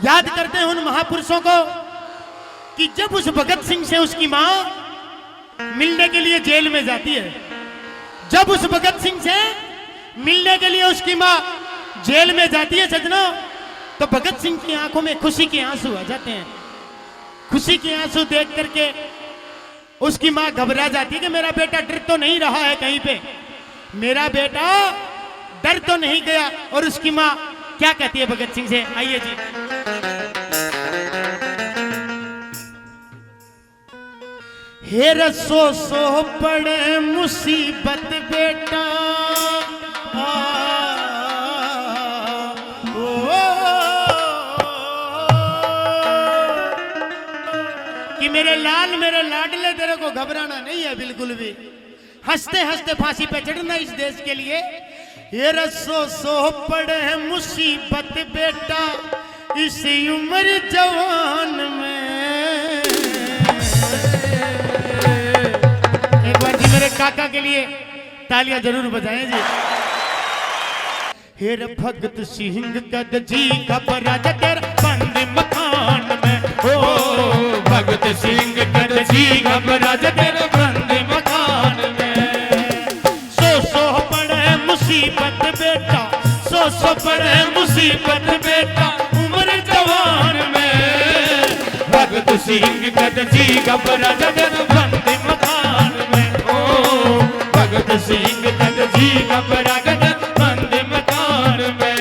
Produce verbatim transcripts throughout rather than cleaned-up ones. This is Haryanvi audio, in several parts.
याद करते हैं उन महापुरुषों को कि जब उस भगत सिंह से उसकी माँ मिलने के लिए जेल में जाती है, जब उस भगत सिंह से मिलने के लिए उसकी माँ जेल में जाती है सजनों, तो भगत सिंह की आंखों में खुशी के आंसू आ जाते हैं। खुशी के आंसू देख करके उसकी माँ घबरा जाती है कि मेरा बेटा डर तो नहीं रहा है कहीं पे, मेरा बेटा डर तो नहीं गया। और उसकी माँ क्या कहती है भगत सिंह से, आइए जी। हेर सो सो पड़े मुसीबत बेटा, आ, ओ, कि मेरे लाल, मेरे लाडले, तेरे को घबराना नहीं है बिल्कुल भी। हंसते हंसते फांसी पे चढ़ना इस देश के लिए। ये रसो सो पड़े मुसीबत बेटा, इस उम्र जवान में। एक बार जी मेरे काका के लिए तालियां जरूर बजाएं जी। हेर भगत सिंह कद जी घबरा जा तेरा बंद मकान में। ओ भगत सिंह कद जी घबरा जा तेरा बंद मकान में। सो सो पड़े मुसीबत बेटा, सो सो पड़े मुसीबत बेटा, उम्र जवान में। भगत सिंह कद जी घबरा जा तेरा बंद मकान में। ओ भगत सिंह कद जी घबरा जा तेरा बंद मकान में।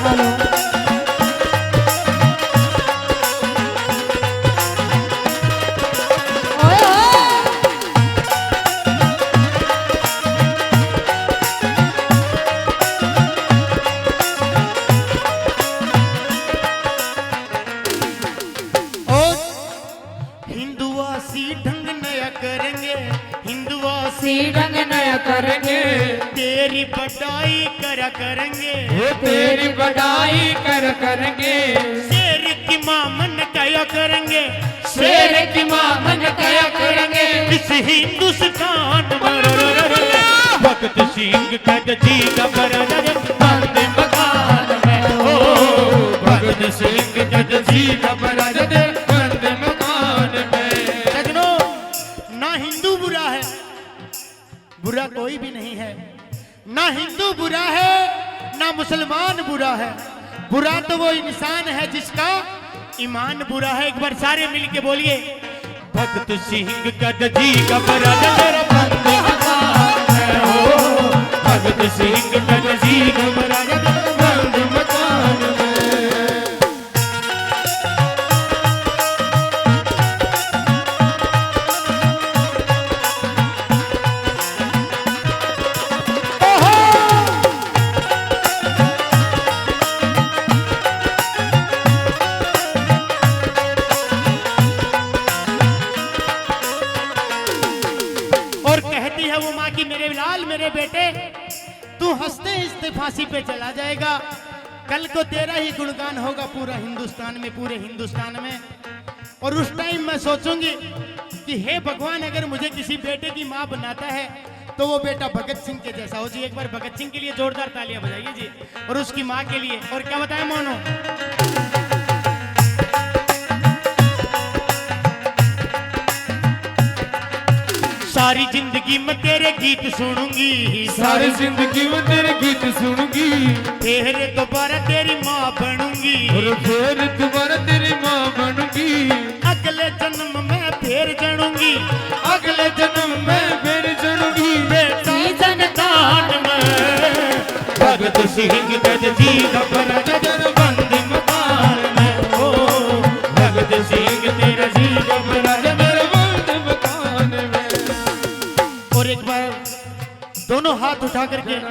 हेलो। ओए, ओए। ओ हिंदुआ सी ढंग नया करेंगे, हिंदुआ सी ढंग नया करेंगे। तेरी बड़ाई करा करेंगे, वो तेरी बड़ाई करा करेंगे। शेर की माँ मन कया करेंगे, शेर की माँ मन कया करेंगे। इस हिंदुस्तान में भगत सिंह कद जी घबरा जा तेरा बंद मकान में। ओ भगत सिंह कद जी घबरा जा तेरा बंद मकान में। सजनों, ना हिंदू बुरा है, बुरा कोई भी नहीं है। ना हिंदू बुरा है, ना मुसलमान बुरा है। बुरा तो वो इंसान है जिसका ईमान बुरा है। एक बार सारे मिलके बोलिए, भगत सिंह कद जी घबरा जा तेरा बंद मकान में। ओ भगत सिंह कद जी घबरा जा तेरा बंद मकान में। और कहती है वो माँ कि मेरे लाल, मेरे बेटे, तू हंसते हंसते फांसी पे चला जाएगा, कल को तेरा ही गुणगान होगा पूरा हिंदुस्तान में, पूरे हिंदुस्तान में। और उस टाइम मैं सोचूंगी कि हे भगवान, अगर मुझे किसी बेटे की माँ बनाता है तो वो बेटा भगत सिंह के जैसा हो जी। एक बार भगत सिंह के लिए जोरदार तालियां बजाइए जी, और उसकी माँ के लिए। और क्या बताएं मोनो, सारी जिंदगी मैं तेरे गीत सुनूंगी, सारी जिंदगी मैं तेरे गीत सुनूंगी। फिर दोबारा तेरी माँ बनूंगी, और फिर दोबारा तेरी माँ बनूंगी। अगले जन्म में फिर जणूंगी, अगले जन्म में फिर जणूंगी। बेटा संतान में भगत सिंह कद जी घबरा जा तेरा बंद मकान में। ओ भगत सिंह तेरा जी घबरा जा तेरा बंद मकान में। और एक बार दोनों हाथ उठा करके।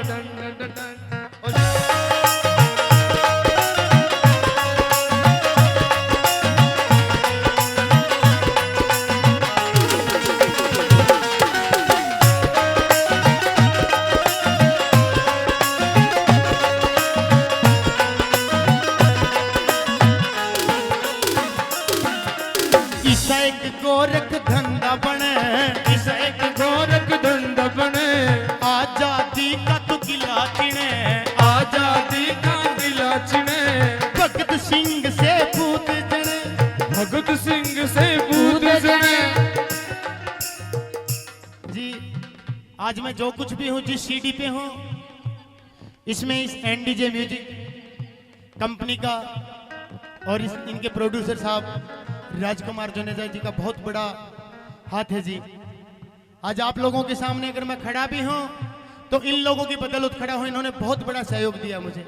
इसा एक गोरख धंधा बने, इसा एक गोरख धंधा बने। आजादी का तू किला जो कुछ भी हूँ, जिस सीडी पे हूँ, इसमें इस एनडीजे म्यूजिक कंपनी का और इस, इनके प्रोड्यूसर साहब राजकुमार जुनेजा जी का बहुत बड़ा हाथ है जी। आज आप लोगों के सामने अगर मैं खड़ा भी हूँ तो इन लोगों की बदौलत खड़ा हूँ, इन्होंने बहुत बड़ा सहयोग दिया मुझे।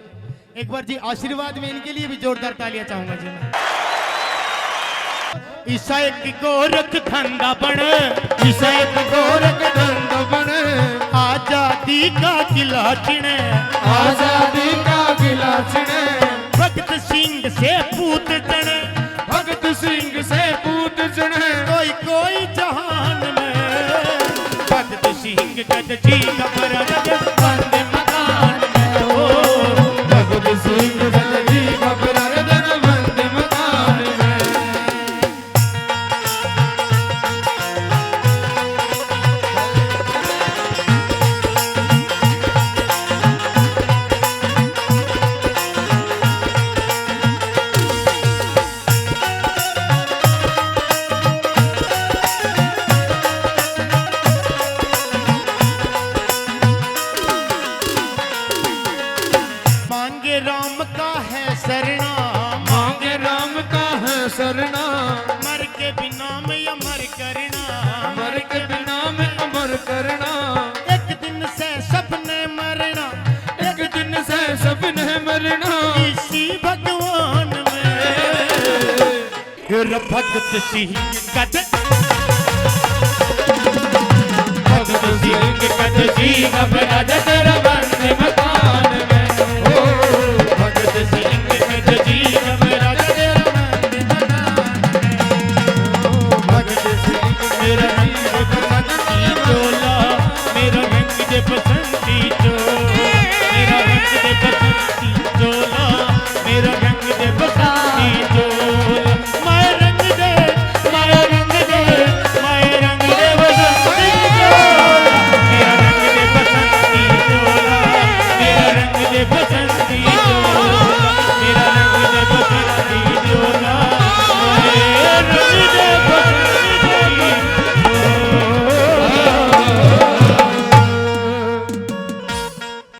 एक बार जी आशीर्वाद में इनके लिए भी जोरदार तालियां चाहूंगा जी मैं। ईसा एक गोरख धंधा बन, ईसा एक गोरख धंधा बन, आजादी का किला छिने, आजादी का किला छिने, भगत सिंह से पूत जने, भगत सिंह से पूत जने, कोई कोई जहान में, भगत सिंह कद जी घबरा बंद मकान में हो, भगत सिंह कद जी घबरा बंद मकान में। मांगे राम का है सरना, मांगे राम का है सरना, मर के भी नाम अमर करना, मर के भी नाम अमर करना, एक दिन से सबने मरना, एक दिन से सबने मरना, इसी भगवान में। फिर भगत सिंह कद, भगत सिंह कद जी घबरा जा तेरा